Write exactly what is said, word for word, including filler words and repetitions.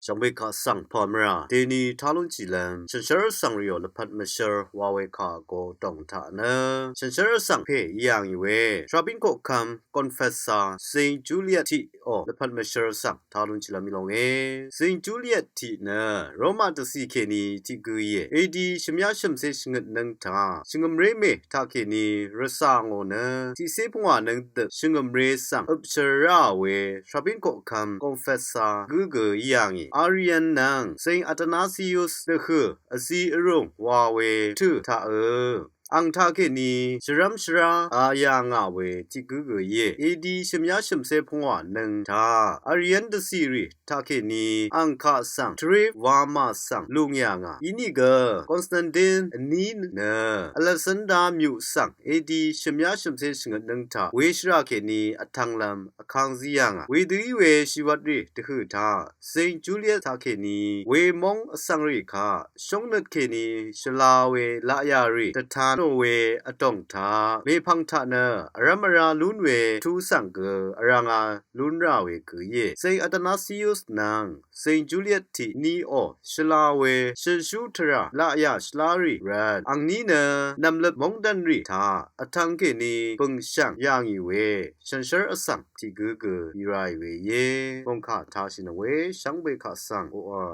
Shvngbe kaq svng pvmvrà deni talún chìlvm shànshér vsvng rìò lvpat mvshvr wa we kà go dòng taq nø shànshér vsvng pè í yà ngì we Shrabín koqkvm Confessor Saint Juliet tiqò lvpat mvshvr vsvng talún chìlvm í longe. Saint Juliet tiq nø Roma dvcì kèní tiq gø íe. A D shvmyá shv̀mcé shvngøt nǿng taq shvngø̀mré mè taqkèní rvcà ngò nø tiqcé pungwà nǿng dø shvngø̀mré svng øpshvr ráà we Shrabín koqkvm Confessor gǿ gø í yà ngì. Arian nvng Saint Athanasius dvhø̀ vzi vrùng wa we tø̀ taqø ang taqkèní shvrv́m shvrá a yà ngà we tiq gǿ gø íe. A D shvmyá shv̀mcé pungwà nǿng taq Arian dvcì rì taqkèní ang kaq svng tvré wamà svng lung yà ngà. Inìgø Constantine vní nø Alexander myuq svng A D shvmyá shv̀mcé shvngøt nǿng taq weshvrà kèní vtv̄nglv̄m vkang zí yà ngà. Wedø í we shìwvt rì dvhø̀ taq Saint Juliet taqkèní wemóng vsvng rì kaq shóngnøt kèní shvla we laqyà rì dvtanò we vdòng taq mèpvng taq nø vrv́m vrá lún we tu svng gø vrv̄nga lún rà we gø íe. Saint Athanasius nvng Saint Juliet tiq níò shvla we shø̀nshú tvrà laqyà shvlá rì rvt angní nø nv̀mløp móngdàn rì taq vtv̄ng kèní bø̀ngshv̀ng yà ngì we shànshér vsvng tiq gǿ gø í ráì we íe. Bòngkà taqshì nò we shvngbe kaq svng oqà